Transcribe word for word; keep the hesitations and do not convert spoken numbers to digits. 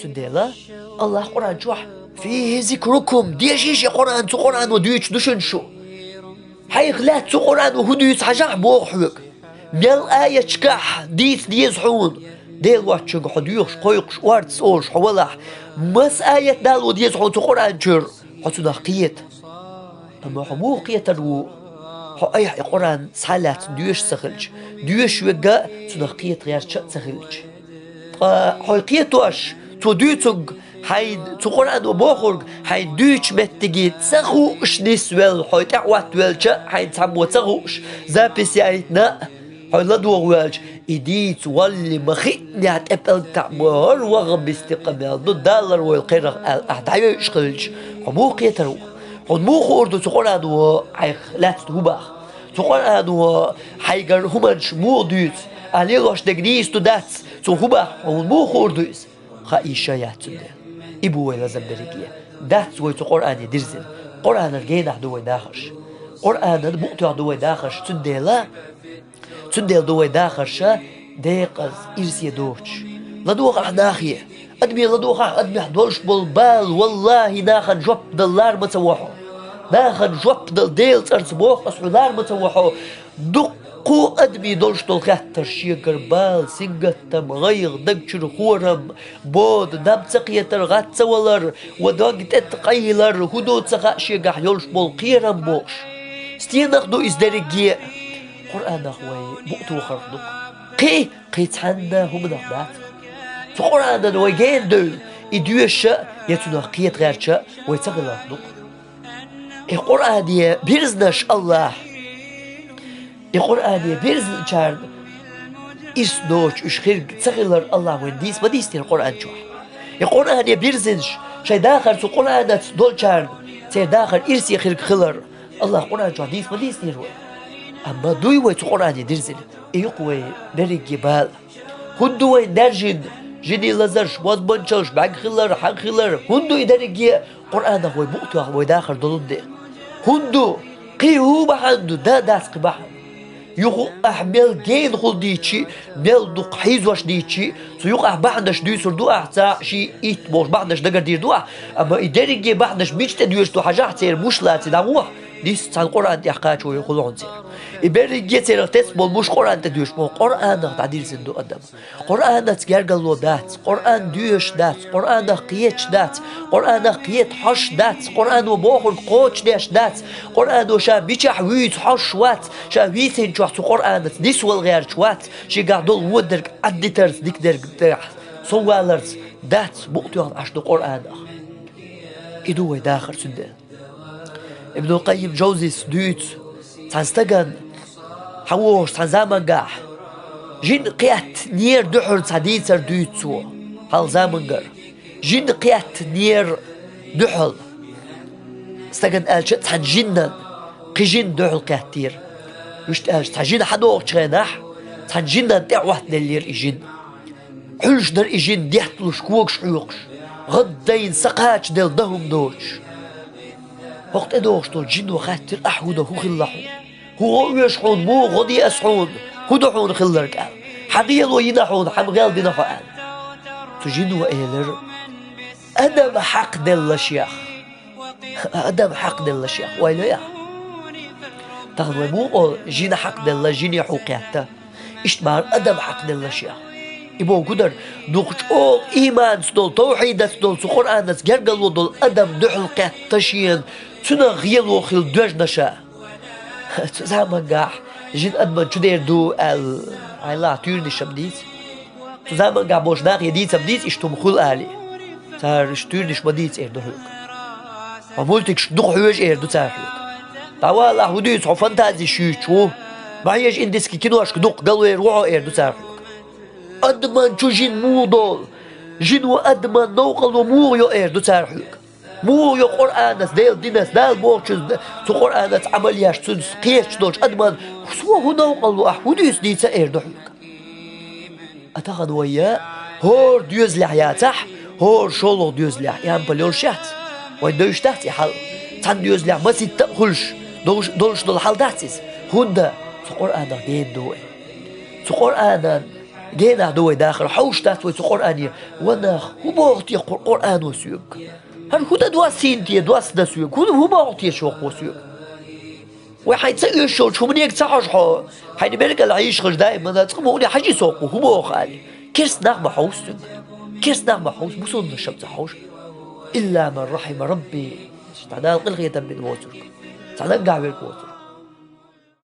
Цундела Аллах Къуръан чохь: «فيه ذكركم», дешийша и Къуръан, цу Къуръано дуьйцуш ду шуна шу. Хьайх лаьцна цу Къуръано хӀун дуьйцу хьажахь, боху хьоьга. Мел аяташкахь дийца деза хьуна, Дела воцчуьнга хьо доьхуш, кхойкхуш, орца олуш хьо валахь, маса аят дало деза хьуна цу Къуръан чуьра, хьо цунах кхета. Амма хьо муха кхетар ву, хьо айхьа и Къуръан схьа а лаьцна доьшуш ца хилча, доьшуш верг а цунах кхета гӀерташ а ца хилча? Ткъа хьо кхетош, цо дуьйцург хьайна, цу Къуръано бохург хьайна дуьйцучу меттиге ца хууш нисвелла, хьо тӀаьхьа оттавелча а хьайна цхьаммо ца хууш, запись яийтина а, хьо ладогӀа воьлча, и дийца валле ма-хиънехь тӀе пӀелг таӀ ма хӀара ваха бистикъа мел ду, далар войла кхерах аьлла, ахь дӀайойуш хилча, хьо муха кхетар ву? Хьуна муха хуур ду цу Къуръано хьайх лаьцна хӀун боху? Цу Къуръано хьайгара хӀуманаш муха дуьйцу? Ахь лелош дерг нийса ду, дац, цо хӀун боху, хьуна муха хуур ду иза? Хаийша яц цундела. И бу вай лазам берриге. Дац вай цу Къуръане дирзина. Къуръанан генахь ду вай дахарш. Къуръанан букъ тоьхна ду вай дахарш. Цундела, цундела ду вай дахарш декъаза, ирсе доцуш. ЛадогӀахь нахе. Адаме ладогӀахь, адамехь долуш болу бала, валлахӀи, нахана жоп дала лара ма ца во хьо. Нахана жоп дала, Делан цӀарца боху аса хьуна, лара ма ца во хьо. Дуккха а адамийн долуш долу хаттарш: шегара бала, сингаттам, гӀайгӀа, даг чуьра хорам, бода, наб ца кхетар, гӀад ца валар, ва дог тӀе къайлар, хӀун ду ца хаьа шегахь йолуш болу кхерам бохуш. Стенах ду иза дерриге а? Къуръанах вай букъ тохарх ду-кх. Кхин, кхин цхьанна хӀуманах дац. Цу Къуръанан вай гена девлла, и доьшуш а, я цунах кхета гӀерташ а вай ца хиларх ду-кх. И Къуръане бирзинарш Аллахь, и Къуръане бирзинчарна ирс доцуш уьш хирг ца хилар Аллахь вайна дийца ма дийцинера Къуръан чохь. И Къуръане бирзинарш, шайн дахар цу Къуръанаца долчарна, церан дахар ирсе хирг хилар Аллахь Къуръан чохь дийца ма дийцинера вайна. Амма дуй вай цу Къуръане дирзина? И ю-кх вай берриге бала. ХӀунда ду вайна даьржина жинийн лазарш, бозбуанчаллаш, бӀаьрг хилар, хьагӀ хилар? ХӀунда ду и дерриге а? Къуръанах вай букъ тоьхна вай дахар долун де. ХӀунда ду? Кхин хӀун бахьана ду? Да, дац кхин бахьана. Юха ахь мел генахула дийцчи, мел дукха хьийзош дийцчи, цу юкъахь бахьанаш дуьйцур ду ахь, цхьа, ши, итт бохуш бахьанаш дагардийр ду ахь, амма и дерриге бахьанаш мича тӀе доьшуш ду хьажахь, церан муш лаций дӀагӀохьа, нийсса цхьана Къуръан тӀехь кхачо юхула хьуна церан. И берриге а церах тесна болу муш Къуръан тӀе доьшуш боху, Къуръанах дӀадирзина ду адам. Къуръанаца гергарло дац, Къуръан доьшуш дац, Къуръанах кхеташ дац, Къуръанах кхета хьожуш дац, Къуръано бохург кхочушдеш дац, Къуръано ша мичахь вуьйцу хьожуш вац, ша вийцинчохь цу Къуръанаца нисвала гӀерташ вац, шегахь долу вон дерг Ӏаддитарца, дика дерг тӀехь совваларца дац, букъ тоьхна Ӏаш ду Къуръанах. И ду вай дахар цундела. Ибнул Къаййим Джавзис дуьйцу, цхьана стагана хьан вогӀуш цхьана замангахь, жин кхетта нера дуьхьал цхьа дийцар дуьйцу цо, хьалха замангара. Жин кхетта нера дуьхьал. Стагана аьлча, цхьана жиннан кхин жин дуьхьал кхеттера. Вуьшта аьлча, цхьа жин хьан догӀучу хенахь, цхьана жиннан тӀе Ӏоттаделлера и жин. Хьуьлуш дара и жин, детталуш, когаш хьоькхуш, гӀаддайна са кхачаделла дан хӀума доцуш. ХӀокху тӀедогӀуш долчу жино хаьттира: «Ахь хӀун до, хӀун хилла хьуна? ХӀун гӀо оьшу хьуна, муха гӀо де аса хьуна? ХӀун до хьуна хилларг?» – аьлла. «Хьан гӀело йина хьуна, хьан гӀел дина хьо?» – аьлла. Цу жино элира: «Адам хьакхаделла шех». Адам хьакхаделла шех, ойла йо ахь. Тахана вай муха олу, жина хьакхаделла, жине хьу кхетта? Иштта бахьара адам хьакхаделла шех. И бохург хӀун дара, дукха чӀогӀа ийманца долу, тавхьидаца долу, цу Къуръанаца гергарло долу адам дуьхьал кхетта шена, цунах гӀело хила доьжна ша. Цу замангахь жин адаман чу дер ду аьлла, хьайла туьйранаш ма дийца. Цу замангахь болчу нахе дийца ма дийца иштта хӀума хуьлу алий. Цара иштта туьйранаш ма дийца эр ду хьоьга. Хьо мультикаш дукха хьоьжу эр ду цара хьоьга. ДӀавала ахь, хӀун дуьйцу, хьо фантазиш юьйцуш ву. Ма хьежа индийский киношка дукха, галвер ву хьо эр ду цара хьоьга. Адаман чу жин муха долу? Жино адаман новкъарло муха йо эр ду цара хьоьга. Муха йо Къуръанаца, Делан динца, Дала бохучуьнца, цу Къуръанаца Ӏамал еш, цуьнца кхеташ долчу адаман, со хӀун новкъарло ахь, хӀун дуьйцу дийца эр ду хьоьга. А тахана вай я хӀора доьзалехь яцахь, хӀора шолгӀа доьзалехь, и ампал йолуш яц. Вайн девзаш дац и хьал. Цхьана доьзалехь маситта а хуьлуш, долуш, долуш долу хьал дац иза. ХӀунда? Цу Къуръанах гена ду вай. Цу Къуръанан Генахь ду вай дахар, хьовш дац вай цу Къуръане. Ва нах, хӀун боху те Къур-, Къуръано соьга? ХӀара хӀун дан доссийна те, доссадан соьга? ХӀун, хӀун боху те шоьхо соьга? Вай хьайн ца оьшуш йолчу хӀуманега ца хьожу хьо, хьайна мергал Ӏийшахаш даимана цкъа ма хӀуне хьажий со кху хӀун боху аьлла. Керста нах ма хьовсу цуьнга. Керста нах ма хьовсу, мусулманаш ма ца хьовсу. Илла ман рахьима Рабби. Цхьа Дала къинхетам бина воцург. Цхьа наггахь верг воцург.